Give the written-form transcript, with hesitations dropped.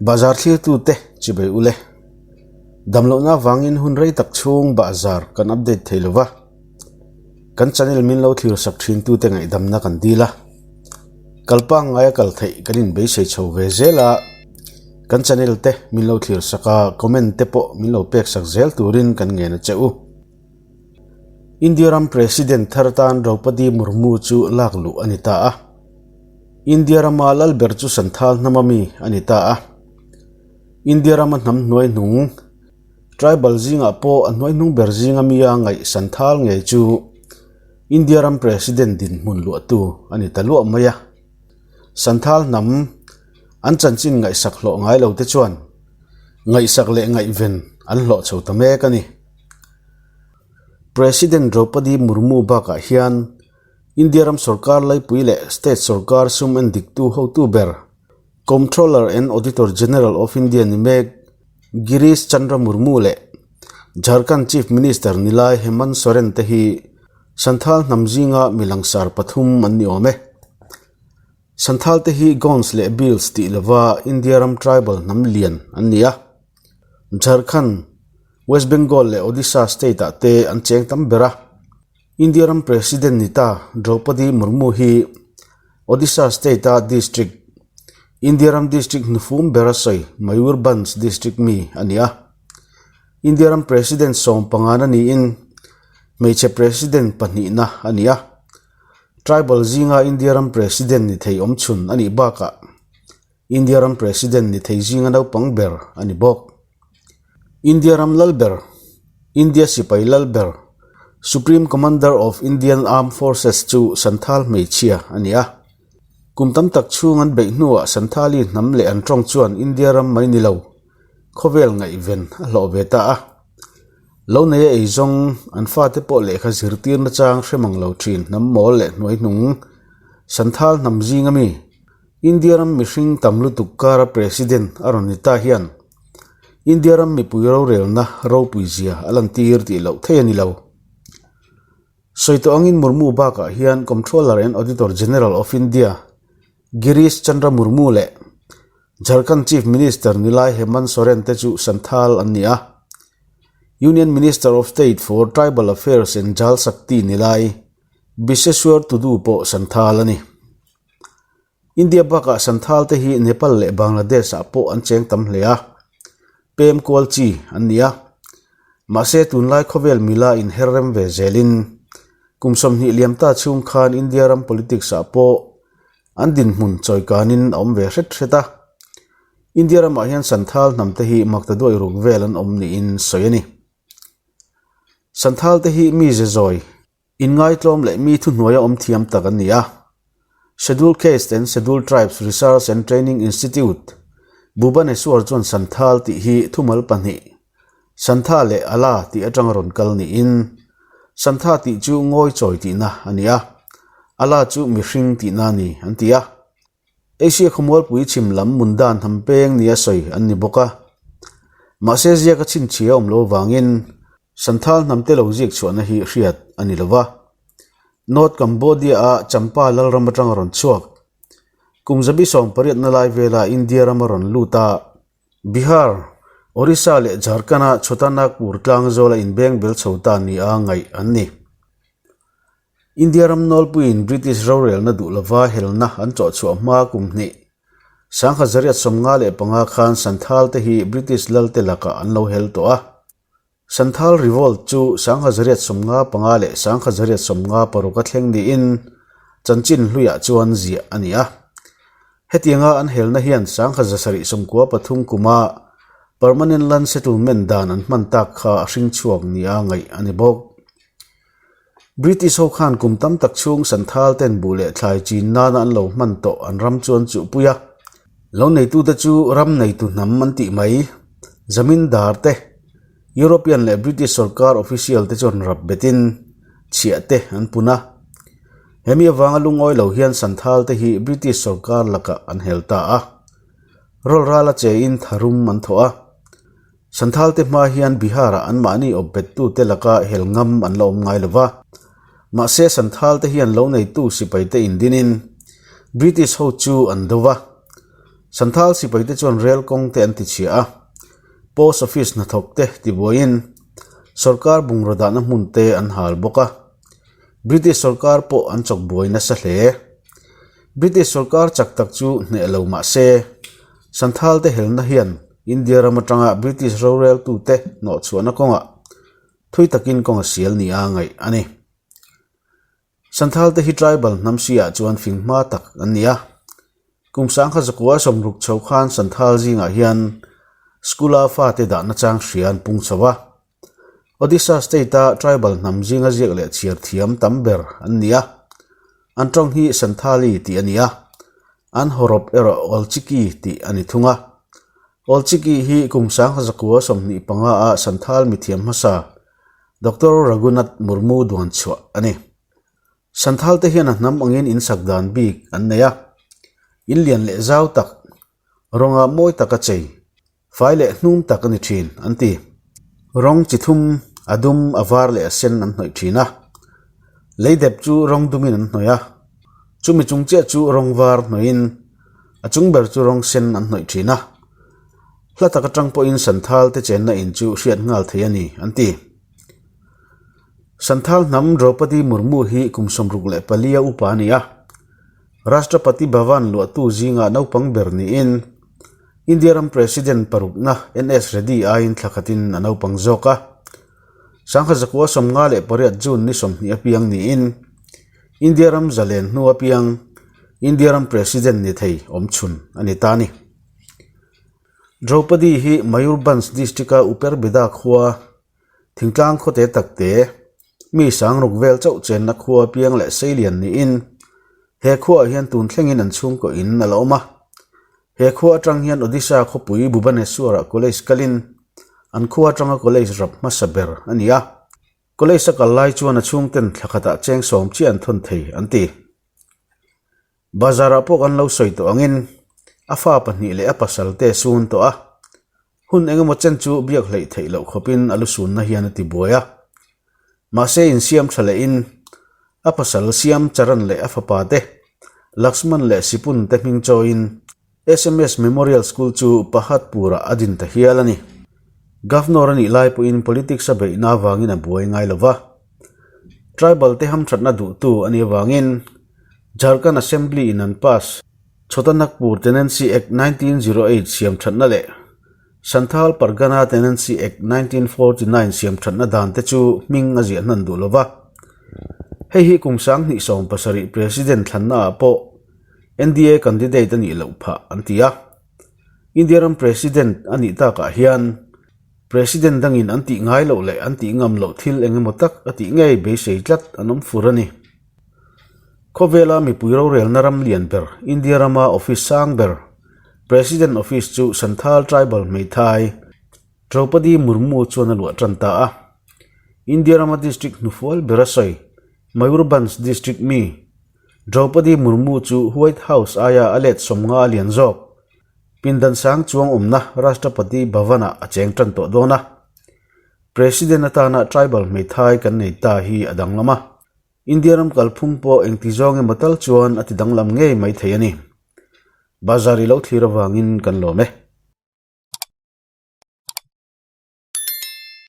Bahzar thlirtute chibai ule. Damlohna avangin hun rei tak chhung bahzar kan update thei lova. Kan channel min lo thlir sak thintute ngaihdamna kan dil a. Kal pangngaia kal theih kan inbeisei chho ve zel a. Kan channel te min lo thlir sak a, comment te pawh min lo pek sak zel turin kan ngen a che u. India ram President thar tan Draupadi Murmu chu lak luh a ni ta a. India rama lal ber chu Santhal hnama mi a ni ta a. India rama hnam hnuai hnung, tribal zingah pawh a hnuai hnung ber zinga mia ngaih Santhal ngei chu India ram President dinhmun luahtu a ni ta luah mai a. Santhal hnam an chanchin ngaihsak hlawh ngai lo te chuan ngaihsak leh ngaihven an hlawh chho ta mek a ni. President Draupadi Murmu bakah hian India ram sorkar laipui leh state sorkar sum en diktu hotu ber Comptroller and Auditor General of India ni mek Girish Chandra Murmu leh Jharkhand Chief Minister nilai Hemant Soren te hi Santhal hnam zinga mi langsar pathum an ni awm e. Santhal te hi Gonds leh Bhils tih lova India ram tribal hnam lian an ni a. Jharkhand, West Bengal leh Odisha state ah te an cheng tam ber a. India ram President ni ta Draupadi Murmu hi Odisha state a district, India ram district hnufum ber a sawi Mayurbhanj district mi a ni a. India ram President sawmpangana niin hmeichhe President pahnihna a ni a. Tribal zinga India ram President ni thei awmchhun a nih bakah India ram President ni thei zinga naupang ber a ni bawk. India ram lal ber, India sipai lal ber, Supreme Commander of Indian Armed Forces chu Santhal hmeichhia a ni a. Kum tam tak chhung an beih hnuah Santhali hnam leh an tawng chuan India ram mai ni lo, khawvel ngaihven a hlawh ve ta a. Lo neia ei zawng, an fate pawh lehkha zirtir nachang hre mang lo thin hnam mawl leh hnuaihnung, Santhal hnam zinga mi, India ram mihring tam lutuk kara President a rawn ni ta hian India ram mipui rorelna ropui zia a lantir tih loh thei a ni lo. Sawi tawh angin Murmu bakah hian Comptroller and Auditor General of India Girish Chandra Murmu leh Jharkhand Chief Minister nilai Hemant Soren te chu Santhal an ni a. Union Minister of State for Tribal Affairs and Jal Shakti nilai Bisheshwar Tudu pawh Santhal a ni. India bakah Santhal te hi Nepal leh Bangladesh ah pawh an cheng tam hle a, pem kual chi an ni a. Mahse tunlai khawvel mila inher rem ve zelin kum 20 liam ta chhung khan India ram politics ah pawh an dinhmun chawikanin a awm ve hret hret a. India ramah hian Santhal hnam te hi makta duai ruk vel an awm niin sawi a ni. Santhal te hi mi ze zawi Inngaitlawm leh mi thuhnuaia awm thiam tak an ni a. Schedule Caste and Schedule Tribes Research and Training Institute, Bhubaneswar chuan Santhal tih hi thumal pahnih, Santha leh Ala tih atanga rawn kal niin, Santha tih chu ngawi chawi tihna a ni a, Ala chu mihring tihna a ni an ti a. Asia khawmualpui chhim lam Munda hnam peng nia sawi an ni bawk a. Mahse ziaka chhinchhia awm lo vangin Santhal hnamte lo ziak chhuahna hi hriat a ni lo va. North Cambodia-a Champa lalram atanga rawn chhuak. Kum zabi 18 na lai vela India rama rawn lut a, Bihar, Orissa leh Jharkhand-a Chhota Nagpur tlang zawla inbeng bel chho ta nia ngaih an ni. India ram nawlpuiin British rorelna duh lova helna an chawhchhuah hma kum hnih, 1955 khan Santhal te hi British lalte lakah an lo hel tawh a. Santhal Revolt chu 1955 leh 1956 a thleng niin chanchin hluiah chuan ziah a ni a. Hetianga an helna hian 1793 kuma Permanent Land Settlement dan an hman tak kha a hring chhuak nia ngaih a ni bawk. British ho khan kum tam tak chhung Santhal ten buh leh thlai chin nana an lo hman tawh an ram chu an chuhpui a. Lo neitute chu ram neitu hnam an tih mai. Zamindar te, European leh British sorkar official te chuan rap betin chhiah te an pun a. Hemi avanga lungawi lo hian Santhal te hi British sorkar lakah an hel ta a. Rawlrala chein tharum an thawh a. Santhal te hma hian Bihar-ah anmahni awp bettute laka hel ngam an la awm ngai lo va. Mahse Santhal te hian lo neitu sipaite indinin British ho chu an do va. Santhal sipaite chuan rel kawng te an tichhia a, Post Office hnathawk te tibuaiin sawrkar bungraw dahna hmun te an hal bawk a. British sawrkar pawh an chawk buai nasa hle. British sawrkar chak tak chu hneh lo mah se, Santhal te helna hian India ram atanga British roreltute hnawhchhuahna kawngah thui takin kawng a sial nia ngaih a ni. Santhal te hi tribal hnam si ah chuan fing hma tak an ni a. Kum sangkhat zakua sawmruk chho khan Santhal zingah hian school a fate dahna chang hria an pung chho a. Odisha state a tribal hnam zinga ziak leh chhiar thiam tam ber an ni a. An tawng hi Santhali tih a ni a, an hawrawp erawh Olchiki tih a ni thung a. Olchiki hi kum sangkhat zakua 25 a Santhal mithiam hmasa Doctor Raghunath Murmu duan chhuah a ni. Santhal te hian a hnam angin in sak dan bik an nei a, in lian leh zau tak, rawnga mawi tak a chei, fai leh hnum tak a ni thin an ti. Rawng chi thum, a dum, a var leh a sen an hnawih thin a. Lei dep chu rawng dumin an hnawih a, chumi chung chiah chu rawng var hnawhin a chung ber chu rawng sen an hnawih thin a. Hla tak atang pawhin Santhal te chenna in chu hriat nghal thei a ni, an ti. Santhal hnam Draupadi Murmu hi kum 64 a upa a ni a. Rashtrapati Bhavan luahtu zinga naupang ber niin India ram President parukna NS Reddy aiin thla khatin a naupang zawk a. 1958 June ni 20 apiang niin India ram zalen hnu apiang India ram President ni thei awmchhun a ni ta a ni. Draupadi hi Mayurbhanj district-a Uperbeda khua, thingtlang khawte takte, mi sangruk vel chauh chenna khua piang leh seilian niin he khuaah hian tun thlengin an chhungkaw in a la awm a. He khua atang hian Odisha khawpui Bhubaneswar-ah college kalin an khua atanga college rap hmasa ber a ni a. College a kal lai chuan a chhungten thla khatah cheng sawm chiah an thawn thei an ti. Bazar-ah pawh kan lo sawi tawh angin a fa pahnih leh a pasal te sun tawh a, hun eng emaw chen chu biak hleih theih loh khawpin a lusunna hian a ti buai a. Mahse insiam tha lehin a pasal Siam Charan leh a fapa te Laxman leh Sipun te hming chawiin SMS Memorial School chu Pahatpur-ah a din ta hial a ni. Governor a nih lai pawhin politics a beihna avangin a buai ngai lo va. Tribal te hamthatna duhtu a nih avangin Jharkhand Assembly in an pass Chhota Nagpur Tenancy Act 1908 siam thatna leh Santhal Pargana Tenancy Act 1949 siam thatna dan te chu hming a ziah hnan duh lova. Hei hi kum 2017 President thlanna ah pawh NDA candidate a nih loh phah an ti a. India ram President a nih takah hian President dangin an tih ngai loh leh an tih ngam loh thil eng emaw tak a tih ngei beisei tlat an awm fur a ni. Khawvela mipui rorelna ram lian ber India rama office sang ber President Office chu Santhal Tribal hmeithai Draupadi Murmu chuan a luah tan ta a. India rama district hnufual ber a sawi Mayurbhanj district mi Draupadi Murmu chu White House aia a let 50 a lian zawk pindan sang chuang awmna Rashtrapati Bhavan-ah a cheng tan tawh dawn a. President atana tribal hmeithai kan nei ta hi a danglam a. India ram kalphung pawh engti zawng emaw tal chuan a ti danglam ngei mai thei a ni. Bazar i lo thlir avangin kan lawm e.